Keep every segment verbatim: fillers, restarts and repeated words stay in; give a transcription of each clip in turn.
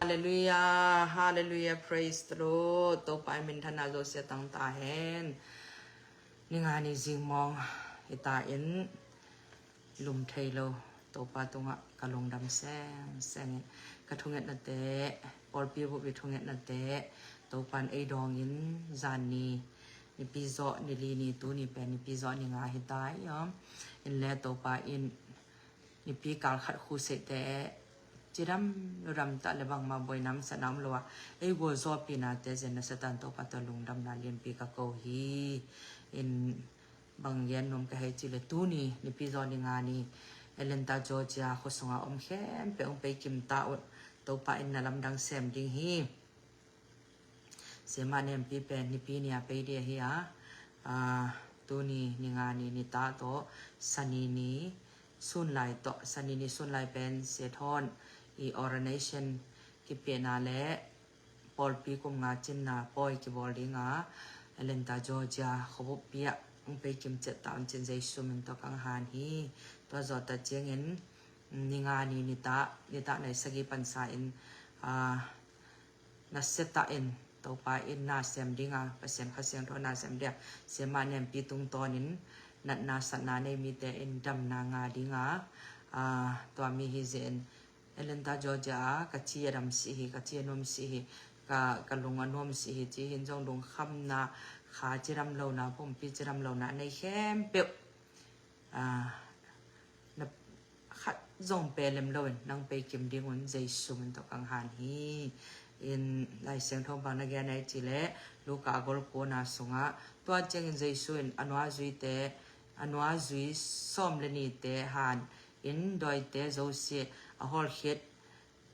Halleluiah, halleluiah, praise the Lord. Topa in minthanna zosia tang ta hen. Ninga ni zingmawng hita in lum thei lo Topa tungah ka lungdam seng seng in, ka thungetnate, pawlpi bup i thungetnate Topa in ei dawngin zan ni, nipi zawh ni li ni, tuni pen nipi zawh ni nga hita i om in le Topa in nipi kal khat khu seite cidam ludam tah le bangmah buaina om satna om lo a ei gualzawhpihnate zia na Satan Topa tawh lungdamna lianpi ka ko hi. In bang gen nuam ka hei ci le tuni nipi zawh ni nga ni Atlanta Georgia khua sunga om khempeuh hong pei kim ta un. Topa in na lamdang sem ding hi. Siamah Nempi pen nipi ni a pei ding ahi a, tuni ni nga ni nitak tawh Sani ni sunlai tawh, Sani ni sunlai pen Sia Thawn i ordination kipiahna le pawlpi kum nga cinna pawi kibawl ding a, Atlanta Georgia khuabuppi ah hong pei kim ciat ta un cin Jesu min tawh kang han hi. Tua zawh ta ciangin ni nga ni nitak, nitak nai sagih pansa in, aa, na sia ta in Topa in na sem ding a, Pasian Kha Siangtho na sem ding a, Siamah Nempi tungtawnin natna satna nei mite in damna nga ding a, aa, tua mi hi zia in Atlanta Georgia a ka ci a dam sih hi, ka ci a nuam sih hi, ka, ka lung a nuam sih hi ci hin zong lungkhamna, kha cidam lona, pumpi cidam lona nei khempeuh, aa, na khat zong pelem lo in nang pei kim ding un Jesu min tawh kang han hi. In Lai Siangtho bang na gen ai ci le Luka a gol kuana sungah tua ciangin Jesu in a nuazuite, a nuazui sawm le nite han in dawite zosia a hawlkhiat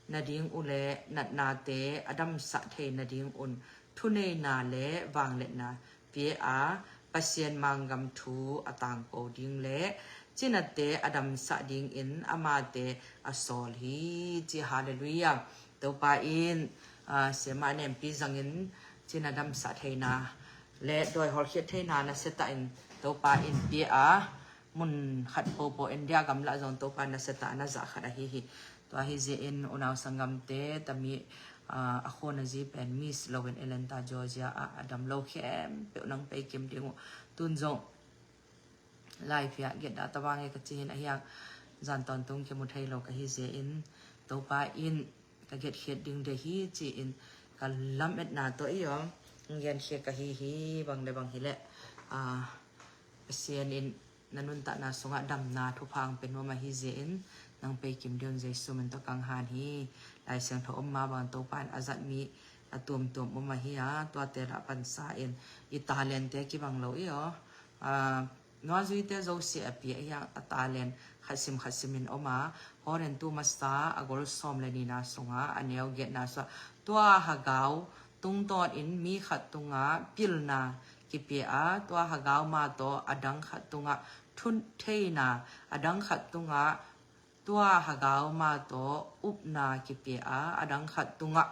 nading uh le natnate a damsah thei nading un thuneina le vangliatna pia a, Pasian manggam thu a tangko ding le cinate a damsah dingin amate a sawl hi ci. Halleluiah. Topa in, aa, Siamah Nempi zangin cina damsah theina le dawi hawlkhiat theina na sia ta in Topa in pia a, mun khat popo India gamlah zong Topa na sia ta na zah khat ahi hi. Tua hi zia in unau sanggamte tami, aa, a khua na zi pen miss lo in Atlanta Georgia ah a dam lo khempeuh nang pei kim ding uh. Tun zong laiphiah giat dah tawang e ka ci hin a hiang zan tawntung kimu thei lo ka hi zia in Topa in ka giatkhiat ding de hi ci in ka lametna tawh i om ngiankhia ka hi hi. Bang le bang hi leh, aa, Pasian in na nuntakna sungah damna thupha ang pe nuam ahi zia in nang pei kim ding un Jesu min tawh kang han hi. Lai Siangtho om ma bang Topa in a zat mi a tuamtuam om ahi a, tuate lah pansa in i talente kibang lo i aw. Aa, nuazuite zosia a pia ahi a, a talen khat sim khat sim in om a, Korin tu masa a gol sawm le nina sunga a neu giatna sua tua hagau tungtawn in mi khat tunga pilna kipia a, tua hagau ma tawh a dang khat tungah thun theina, a dang khat tungah tua hagau ma tawh upna kipia a, a dang khat tungah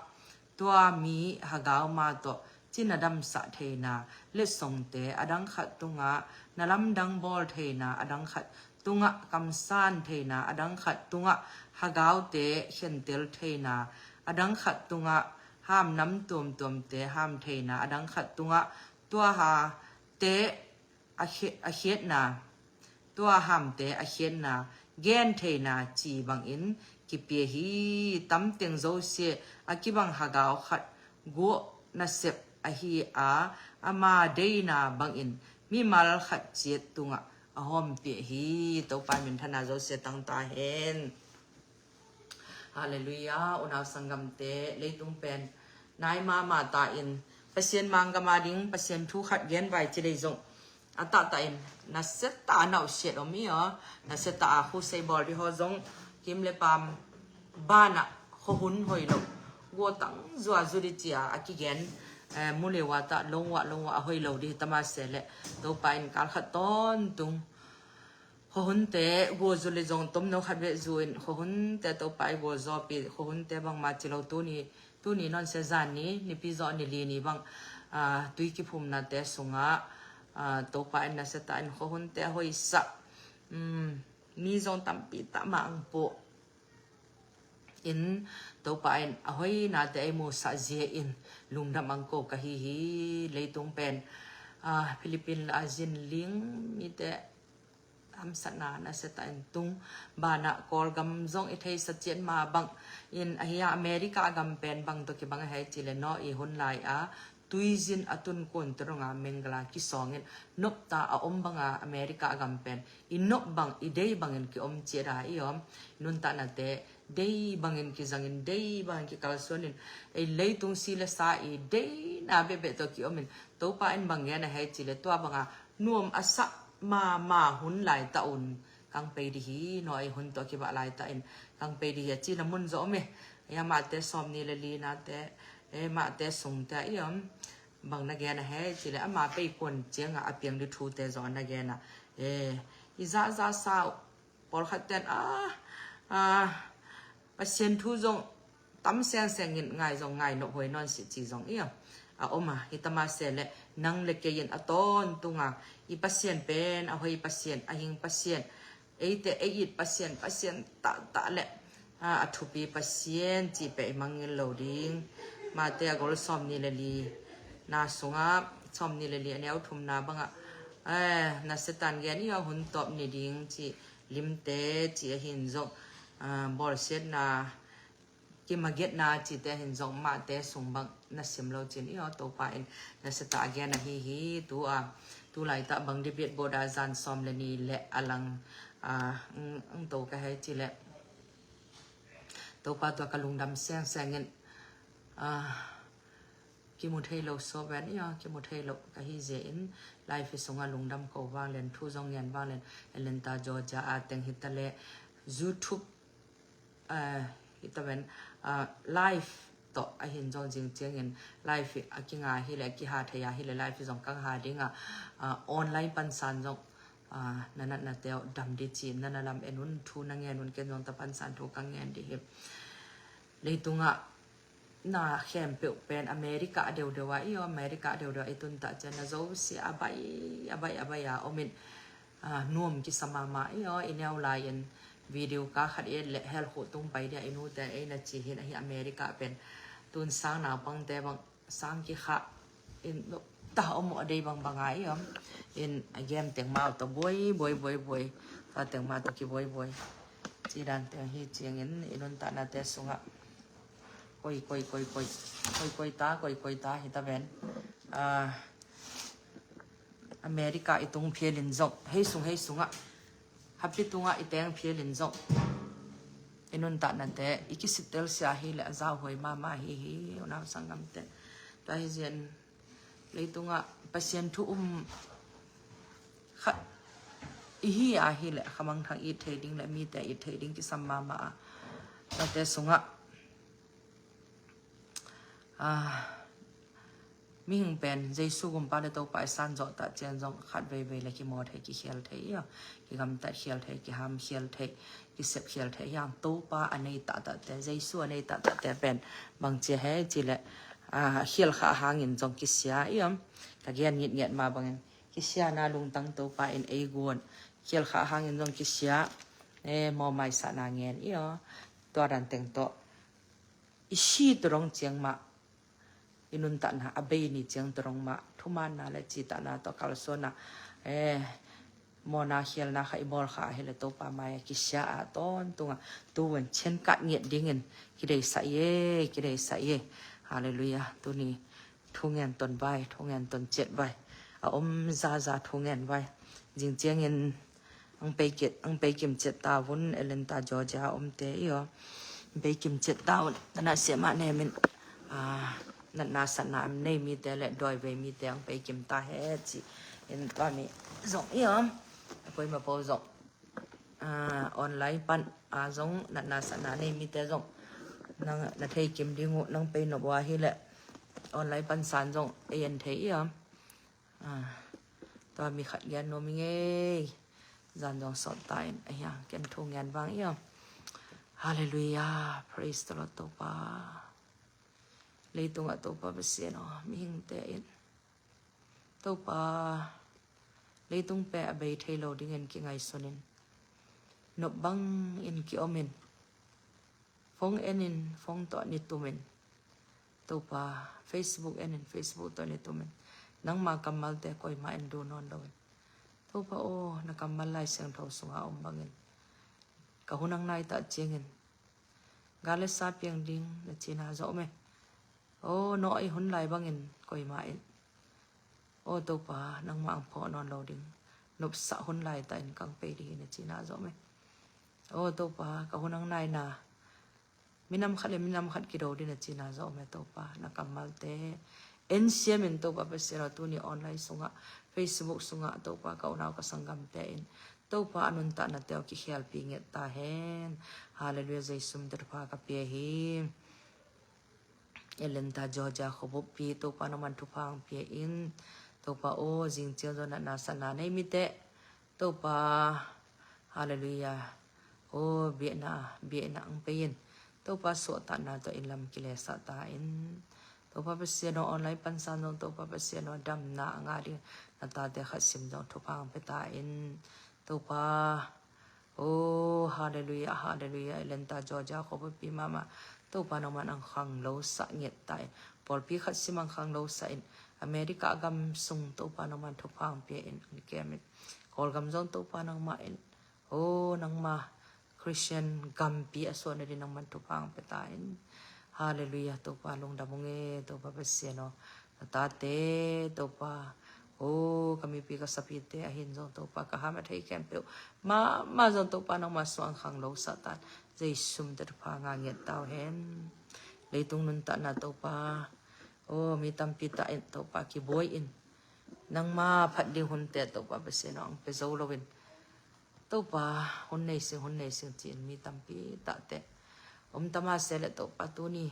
tua mi hagau ma tawh cina damsah theina letsongte, a dang khat tungah na lamdang bawl theina, a dang khat tungah kamsan theina, a dang khat tungah hagaute khentel theina, a dang khat tungah hamnam tuamtuamte ham theina, a dang khat tungah tua hate a khia-, a khiatna, tua hamte a khiatna gen theina ci bangin kipia hi. Tamteng zosia a kibang hagau khat guah nasep ahi a, ama deina bangin mimal khat ciat tungah a hawmpiah hi. Topa minthanna zosia tang ta hen. Halleluiah. Unau sanggamte, leitung pen nai mahmah ta in Pasian manggam a ding Pasian thu khat gen vai ci lei zong a tahtah in na sia ta nauhsiat om i aw. Na sia ta a khusei bawl di haw zong kim le pam banah khuahun hoi lo, guatang zua zu di cia a kigen, eh, mu le ua tah long uah long uah a hoi lo di tama se le Topa in kal khat tawntung khuahunte gualzu le zong tomno khat veh zu in khuahunte Topa i gualzawpi, khuahunte bangmah ci lo tuni, tuni nawn sia zan ni, nipi zawh ni li ni bang, aa, tui kiphumnate sungah, aa, Topa in na sia ta in khuahunte a hoisah, um, mi zong tampi tah mah ang puh in Topa in a hoinate ei musah zia in lungdam ang ko ka hi hi. Leitung pen, ah, Philippine la a zin ling mite hamsatna nasia ta in tung banah Kawlgam zong i theisa ciat ma bang in ahi a America gam pen bang tawh kibang a hei ci le naw i hun lai a tuizin a tun kun tu runga mengala kisawngin nopta a om banga America gam pen i nop bang i dei bangin ki om ciat a i om nuntahnate dei bangin kizangin dei bangin kikalsuanin ei leitung si le sa i deina behbeh tawh ki omin Topa in bang gen a hei ci le tua banga nuam a sak mama hun lai ta un kang pei di hi naw ei hun tawh kibah lai ta in kang pei di hi a ci na mun zaw om e. Ei a mahte sawm ni le li nate ei mahte sungte a i om bang na gen a hei ci le ama pei kuan cianga a piang di thute zaw na gen a e i zahzah sa uh pawlkhat ten a a Pasian thu zong tam seng sengin ngai zong ngai nop huai nawn si ci zong i a om a hi tama se le nang le kei in a tawntunga i Pasian pen a hoi Pasian a hing Pasian eite ei it Pasian Pasian tahtah le a thupi Pasian ci peh i mangngil lo ding. Mate a gol sawm ni le li na sungah sawm ni le li a neu thumna bangah na setan gen i a hun tawp ni ding ci limte ci a hin zong bawlsiatna kimagiatna cite a hin zong mahte sung bang na sim lo cin i aw Topa in na seta a gen a hi hi tu a tu laitah bang dibit bawda zan sawm le ni le a lang a ang to ka hei ci le Topa tua ka lungdam seng sengin a kimu thei lo so ven i a kimu thei lo ka hi zia in live i sunga lungdam ko vang len thu zong ngen vang len Atlanta Georgia a teng hi ta le YouTube a hi ta ven a live tawh a hin zong zing ciangin live a kinga hi le a kiha thei a hi le live zong kang ha dinga a online pansan zong a na natna teu dam di ci na na lam en un thu na ngen un ken zong ta pansan thu kang ngen di hi. Leitungah na khempeuh pen America a deudeu a i aw America a deudeu a i tuntah cian na zo si a bai a bai a bai a omin a nuam kisa mama i aw i neu lai in video ka khat i et le hel khuh tung pai dia i nute ei na ci hin ahi America pen tun sang naupangte bang sang kikhah in ta om a dei bang banga i om in a gem teng mau to buai buai buai buai ta teng mau to ki buai buai ci dan teng hi ciangin i nuntahnate sungah koi koi koi koi koi koi ta koi koi ta hi ta ven a America i tung phial in zong hei sung hei sungah happy tungah i teng phial in zong i nuntahnate i kisittel sia hi le a zau huai mama hi hi unau sanggamte tua hi zian leitungah Pasian thu um khat i hi a hi le khamang thang i thei ding le mite i thei ding kisam mama a tate sungah a mihing pen Jesu gumpa le Topa i san zawh tah cian zong khat veivei le kimaw thei kikhial thei ia kigamtat khial thei kiham khial thei kisep khial thei hiam Topa a nei tahtahte Jesu a nei tahtahte pen bang cia he ci le a khial khah hangin zong kisia iam ka gian ngitngiat ma bangin kisia na lungtang Topa in ei guan khial khah hangin zong kisia e maw maisah na ngen ia tua dan teng tawh i si tu rong ciang mah i nuntakna a bei ni ciang tu rong mah thumanna le citahna tawh kalsuanna e mawna khialna kha i bawl kha ahi le Topa mai a kisia a tawntunga tu wan cian kat ngiat dingin kideisah ie kideisah ie. Halleluia. Tuni thungen ton vai thungen ton ciat vai a om zaza thungen vai zing ciangin ang peikit ang peikim ciat tauvun Atlanta Georgia omte i aw ang peikim ciat tauvun tana siamah nemin a natna satna am nei mite le dawi vei mite ang peikim ta he ci in tua mi zong i aw a koima po zong a online pan a zong natna satna nei mite zong nang na thei kim ding uh nang pei nop uh ahi le online pan san zong ei en thei i aw. Tua mi khat gen nuam i ngei zan dong sawt ta in a hiang ken thu ngen vang i aw. Halleluia. Praise the Lord Topa. Leitungah Topa Pasian aw mihingte in Topa leitung pe a bei thei lo dingin kingaisunin nop bangin kiomin Phone en in, phone tawh ni tumin. Topa, Facebook en in, Facebook tawh ni tumin. Nangma kammalte koima en duh nawn loin. Topa aw, na kammal Lai Siangtho sunga om bangin ka hun ang nai ta ciangin gal le sa piang ding na cina zawh me. Aw, Noah i hun lai bangin koima in, aw Topa, nangma ang phawh nawn lo ding, nopsah hun lai ta in kang pei ding hi na cina zawh me. Aw Topa, ka hun ang naina minam khat le minam khat kido ding na cina zawh me Topa, na kammalte en siamin Topa Pasian aw, tuni online sungah, Facebook sungah Topa, ka unau ka sanggamte in Topa a nuntaknate aw kikhialpi nget ta hen. Halleluiah, Jesu min tawh thupha ka pia hi. Atlanta, Georgia khuabuppi Topa nangman thupha ang pia in. Topa aw, zingciang zaw natna satna nei mite Topa, halleluiah, aw biakna, biakna ang pei in. Topa suahtakna tawh inn lam kilesah ta in. Topa Pasian aw, online pansan zong Topa Pasian aw, damna a ngah ding na tate khat sim zong thupha ang pia ta in. Topa, oh halleluiah, halleluiah, Atlanta, Georgia khuabuppi mahmah Topa nangman ang khanglo sah nget ta in. Pawlpi khat sim ang khanglo sah in. America gam sung Topa nangman thupha ang pia in, ang kem in. Kawlgam zong Topa nangmah in, oh nangma Christian gampi a suah nading nangman thupha ang pia ta in. Halleluiah, Topa lungdam ung e, Topa Pasian aw. Na tate Topa, oh ka mipi ka sapite a hin zong Topa, ka ham a thei khempeuh mahmah zong Topa nangma suang khanglo sah ta in. Jesu min tawh thupha ngah nget ta uh hen. Leitung nuntakna Topa, oh mi tampi tah in Topa kibuai in, nangma phat ding hunte Topa Pasian aw, ang pia zo loin Topa, hun nei sing, hun nei sing ci-in mi tampi tahte om ta mah se leh Topa tuni,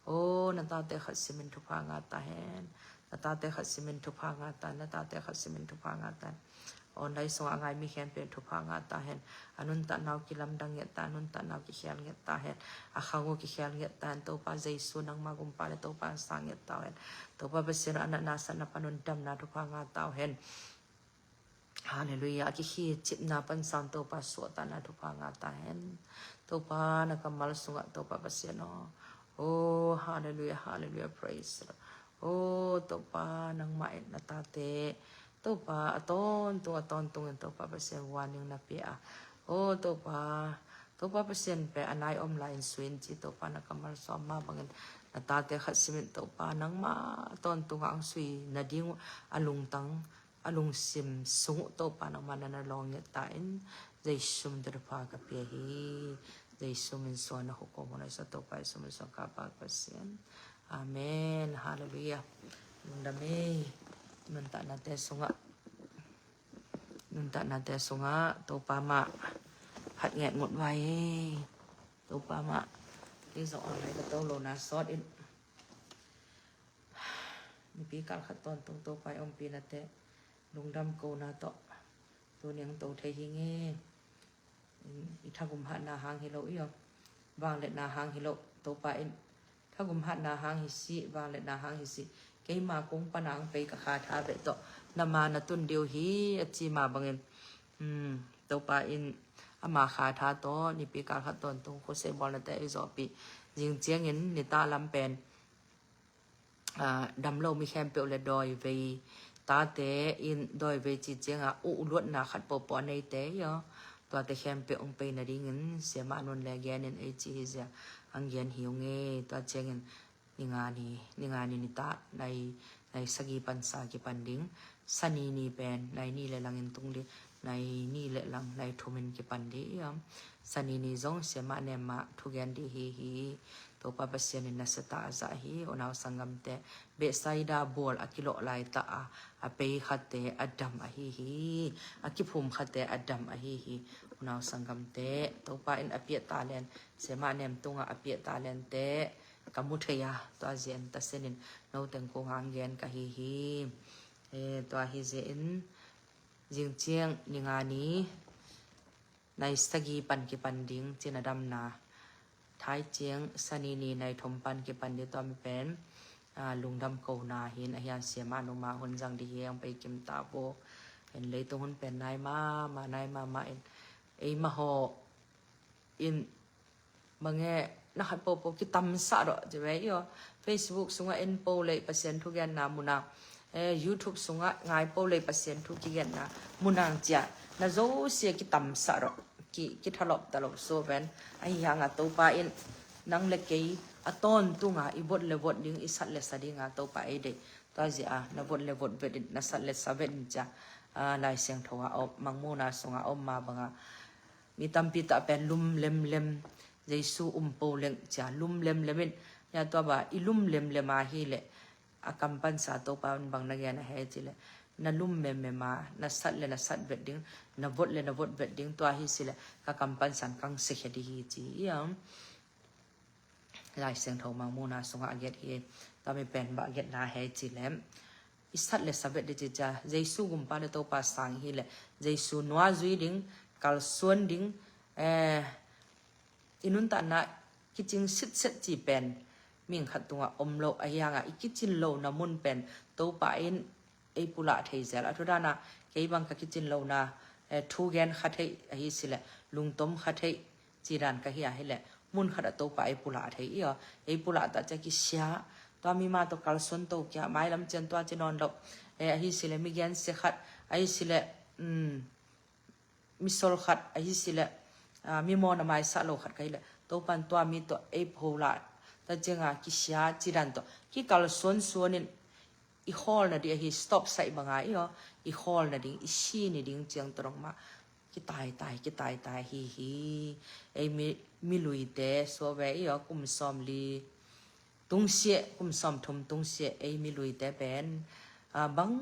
oh na tate khat simin thupha ngah ta hen. Na tate khat simin thupha ngah ta hen. Na tate khat simin thupha ngah ta hen. Online sungah a ngai mi khempeuh in thupha ngah ta hen. A nuntakna uh kilamdang nget ta hen. A nuntakna uh kikhial nget ta hen. A khang uh kikhial nget ta hen. Topa Jesu nangma gumpa le Topa in sang nget ta hen. Topa Pasian aw, a natna satna pan un damna thupha ngah ta hen. Halleluiah. A kikhicipna pansan Topa suahtakna thupha ngah ta hen. Topa na kammal sungah Topa Pasian aw, oh halleluiah, halleluiah, praise the Lord. Oh Topa, nangmah in na tate Topa a tawntung, a tawntung in Topa Pasian warning na pia a, oh Topa, Topa Pasian pen a nai om lai in sui in ci Topa na kammal sungah mah bangin na tate khat simin Topa nangmah a tawntungah ang sui nading uh a lungtang, a lungsim sung uh Topa nangmah na na lawng nget ta in. Jesu min tawh thupha ka pia hi. Jesu min suang na hukum hun a sa Topa Jesu min suang ka pa Pasian. Amen. Halleluiah. Lungdam e. Nuntaknate sungah, nuntaknate sungah Topa mah hat nget ngut vai e. Topa mah. Kei zong online ka to lo na sawt in. Nipi kal khat tawntung Topa i ompinate lungdam kona tawh tuni ang to thei hi nge. I thagum hatna hang hi lo i om, vangliatna hang hi lo. Topa in thagum hatna hang hi si, vangliatna hang hi si. Keima kung pana ang pei ka kha tha beh tawh na ma na tun dih uh hi a ci mah bangin, um, Topa in ama kha tha tawh nipi kal khat tawntung khuasei bawlnate i zawhpih. Zing ciangin nitah lam pen, ah, dam lo mi khempeuh le dawivei tate in dawivei ci ciangah uh luatna khat pawhpawh a neite i aw, tuate khempeuh hong pei nadingin siamah nun le genin ei ci hi zia ang gen hi ung e. Tua ciangin ninga ni, ninga ni nitah nai, nai sagi pansa kipan ding. Sani ni pen nai ni le langin tung ding. Nai ni le lang nai thumin kipan dih i om. Sani ni zong siamah nemah thugen dih hi hi. Topa Pasian in nasata a zah hi. Unau sanggamte, Bethsaida bual a kilawh laitah a, a pei khate a dam ahi hi. A kiphum khate a dam ahi hi. Unau sanggamte, Topa in a piah talen, siamah nem tungah a piah talente ka mu thei a, tua zia in tasenin noteng kung hang gen ka hi hi. E, tua hi zia in zingciang ninga ni nai sagi pan kipan ding cina damna. Thai ciang sani ni nai thum pan kipan ding tua mi pen, ah, lungdam kona hin a hian siamah numa hun zang dih hi ang pei kim ta bo. En leitung hun pen nai mama, nai mama in ei maho in mange na khat popo kitamsah rawh ci ve i aw. Facebook sungah en po lei Pasian thu genna munang, eh, YouTube sungah ngai po lei Pasian thu kigenna munang cia na zosia kitamsah rawh. Ki, kithalop talop so ven. Ahi hanga Topa in nang le kei a tawntunga i vot le vot ding, i sat le sa dinga Topa ei deih. Tua zia na vot le vot vet in, na sat le sa vet in cia, ah, Lai Siangtho a om, Mangmuhna sunga om ma banga mi tampi tah pen lum lemlem, Jesu um po leng cia lum lemlem in, ya tua ba i lum lemlem ahi le a kam pansa Topa in bang na gen a he ci le, na lum memem a, na sat le na sat vet ding, na vot le na vot vet ding, tua hi si le ka kam pansan kang sekhe di hi ci i am. Lai Siangtho Mangmuhna sungah a giat hi. Tua mi pen bah a giatna he ci lem, i sat le sa vet di ci cia, Jesu gumpa le Topa sang hi le, Jesu nua zui ding, kalsuan ding, eh, i nuntakna kicing sitset ci pen ming khat tungah om lo ahi hanga i kicin lo na mun pen Topa in ei pulah thei zel. A thu dana kei bang ka kicin lo na, eh, thu gen kha thei ahi si le, lungtom kha thei ci dan ka hi ahi le, mun khat a Topa ei pulah thei i aw. Ei pulah ta cia kisia, tua mi ma to kalsuan to kia, mailam cian tua ci nawn lo, eh, ahi si le mi gen se khat, ahi si le, um, mi sol khat ahi si le, ah, mi mawna maisa lo khat ka hi le, Topan tua mi to ei pho la ta cianga kisia ci dan to kikal suansuan in i khawl na di ahi stop saih banga i aw, i khawl na ding, i si ni ding ciang to dong ma. Kitai tai, kitai tai hi hi. Ei mi, mi luite suave i aw, kum sawm li tungsiah, kum sawm thum tungsiah ei mi luite pen, ah, bang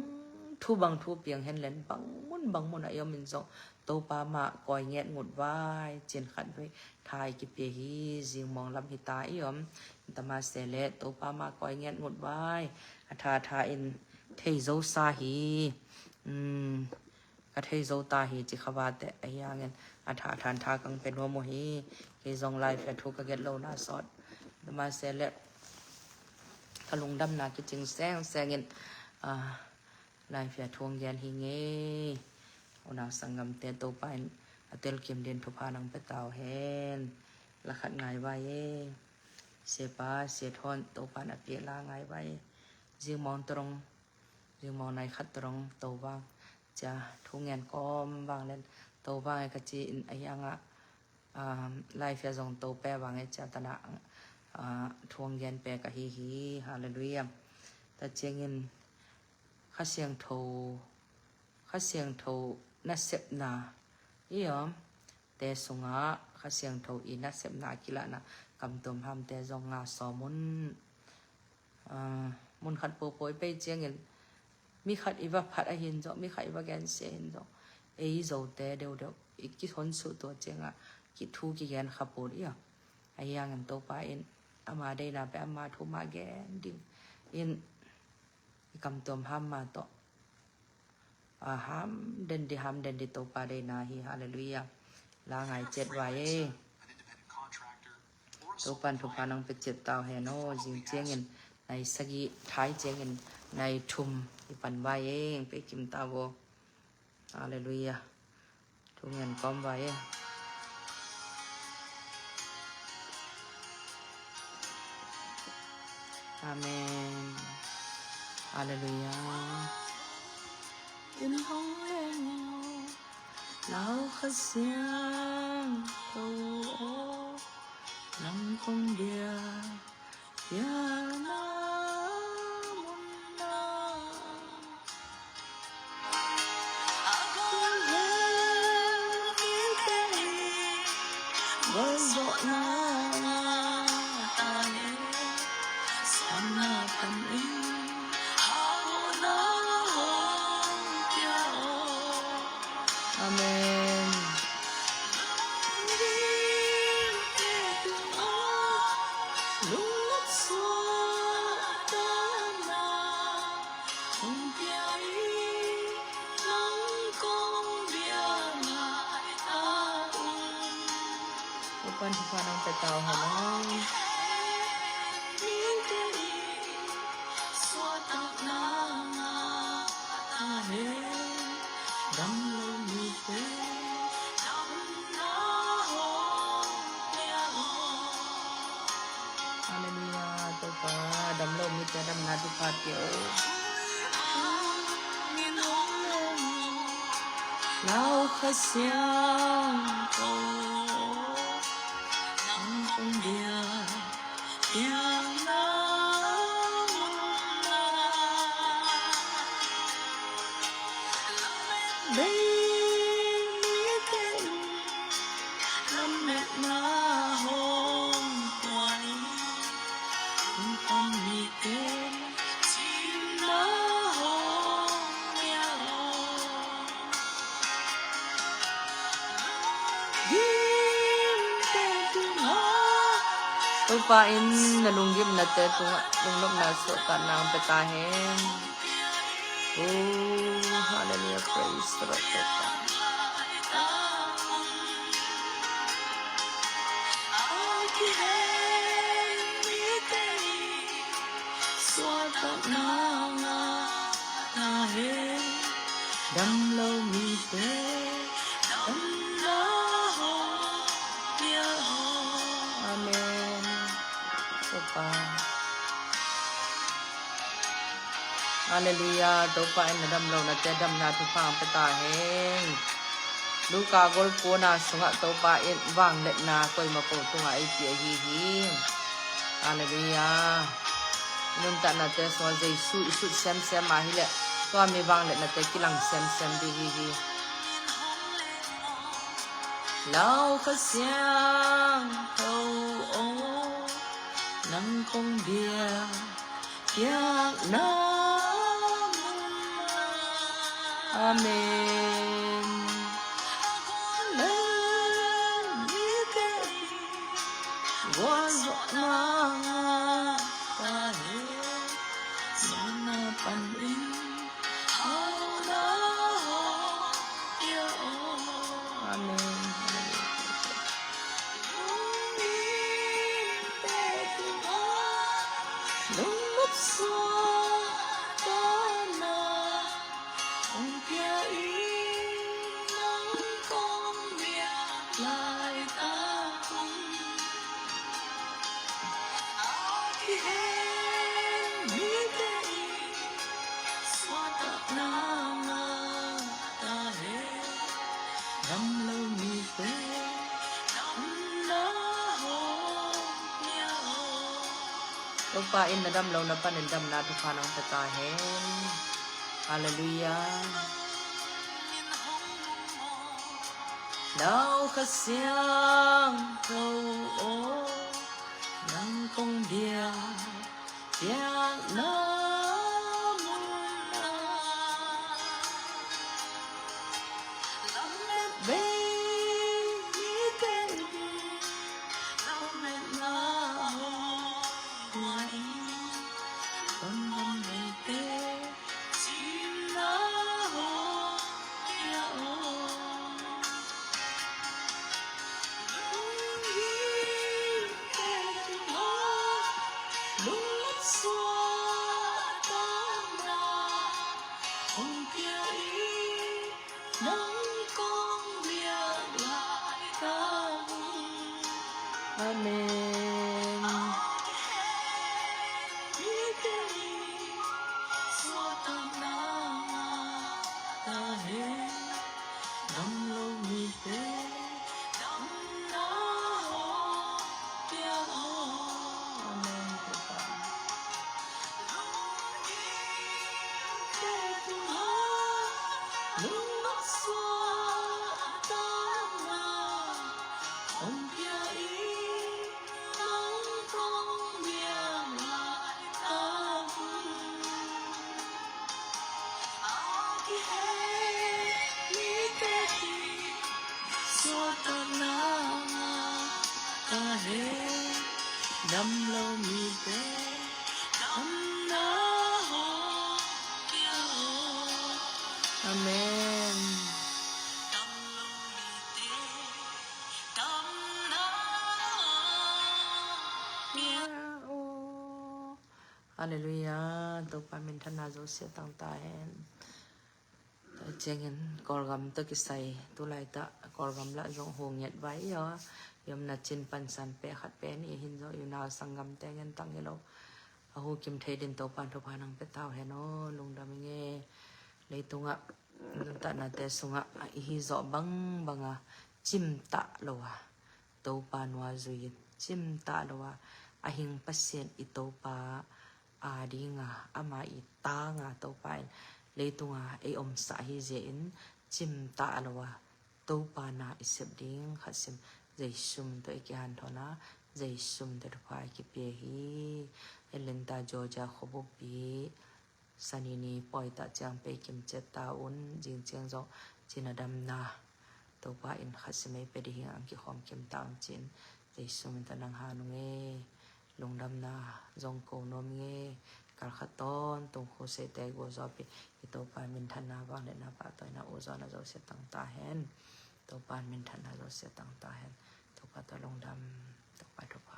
thu bang thu piang hen len, bang mun bang mun a i om in zong Topa mah kawi nget ngut vai, cin khat vei thai kipia hi. Zing mawng lam hi ta i om, tama se le Topa mah kawi nget ngut vai, a tha tha in thei zo sa hi. Um, ka thei zo ta hi ci kha vate ahi hangin a tha than tha kang pe nuam uh hi. Kei zong live a thu ka get lo na sawt, tama se le ka lungdamna kicing sengseng in, ah, live a thu ang gen hi ngei. Unau sanggamte Topa in a telkim din thupha nang pe tau hen. La khat ngai vai e. Sepa, se thon Topa in a piak la ngai vai e. Zing mawng to dong, zing mawng nai khat to dong to vang cia thu ngen kawm vang len to vang e ka ci in ahi hanga, um, live a zong to pe vang e cia tana, ah, thu ang gen pe ka hi hi. Hallelujah. Ta ciangin Kha Siangtho, Kha Siangtho nasepna i om te sungah Kha Siangtho i nasepna a kilahna kamtuam hamte zong nga sawm un. Ah, mun khat popo i pei ciangin mi khat i va phat ahin zong, mi khat i va gensia ahin zong, ei Zote deudeuh i kihonsuh tua ciangah kithu kigen kha put i a. Ahi hangin Topa in ama deina pe ama thu mah gen ding in i kamtuam ham mah tawh, a, ham den di, ham den di Topa deina hi. Hallelujah. La ngai ciat vai e. Topan thupha nang pe ciat tau hen aw. Zing ciangin nai sagih, thai ciangin nai thum i pan vai e. Pe kim ta vo. Hallelujah. Thu ngen kawm vai e. Amen. Hallelujah. In hong leng aw, Lau Kha Siangtho aw, nang kong bia, bia na mun na. Amen. Topan thupha nang pe tau hen aw. Damna thupha pia o. Lau Kha Siangtho, nang kong biak piakna mun ah, lamet bei mite in lametna hong pia in, hong pia mite in cimna hong pia in. Topa in na lunggimnate tungah lungnopna suahtakna hong pia ta hen. Oh, hallelujah, praise the Lord, Topa. Suahtakna ngah ta hen, damlo mite damna hong pia hong. Amen. Topa. Hallelujah. Topa in na damlo nate damna thupha hong pia ta hen. Luka gol kuana sungah Topa in vangliatna koimah ko tungah ei pia hi hi. Hallelujah. Nuntaknate sungah Jesu i sut semsem ahih leh tua mi vangliatnate kilang semsem ding hi hi. Lau Kha Siangtho aw, nang kong biak piakna mun ah. Amen. Gualzawhna ngah ta hen, sawlna panin hauhna hong pia aw. Amen. Lungmite tungah lungnop suahtakna hong pia in, nang kong biak laitak un. A kihen mite in suahtakna ngah ta hen, damlo mite damna hong pia aw. Topa in na damlo na panin damna thupha nang pia ta hen. Hallelujah. Lau Kha Siangtho aw, nang kong biak piakna mun ah, lamet bei mite in lametna hong pia in, tonggam neite cimna hong pia aw. Lunggimte tungah lungnop suahtakna hong pia in, nang kong biak laitak un. Amen. Suahtakna ngah ta hen, damlo mite damna hong pia aw. Amen. Suahtakna ngah ta hen, damlo mite damna hong pia aw. Amen. Hallelujah. Topa minthanna Zosia tang ta hen. Tua ciangin Kawlgam tawh kisai, tu laitak Kawlgam lah zong hu ngiat vai i aw. I omna Chin pan san pek khat pen i hin zong i unau sanggamte ngen tang hi lo. A hukim thei din Topan thupha nang pia ta uh hen aw, lungdam ing e. Leitungah nuntaknate sungah i hi zawh bangbang a cimtah lo a Topa nua zui in, cimtah lo a a hing Pasian i Topa a dinga ama i tanga Topa in leitunga ei omsah hi zia in cimtah lo a Topa na i sep ding khat sim Jesu min tawh i kihanthawn a, Jesu min tawh thupha i kipia hi. Atlanta, Georgia khuabupi Sani ni pawitah ciang pei kim ciat ta un, zing ciang zong cina damna Topa in khat sim ei pia ding hi ang kikhawm kim ta un cin Jesu min tawh nang han ung e. Lungdamna zong ko nuam ing e. Kal khat tawntung khuseite gua zawpi i Topa minthanna vangliatna pahtawina uh zawna zosia tang ta hen. Topa minthanna zosia tang ta hen. Topa tawh lungdam, Topa thupha.